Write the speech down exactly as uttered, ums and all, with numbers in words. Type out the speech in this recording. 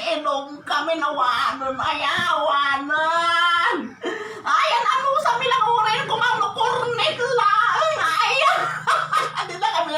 Ilong kami nawanen, ay, awanen. Ay, ano, sa milang oras, kumano, kornet lang. Ay, di na kami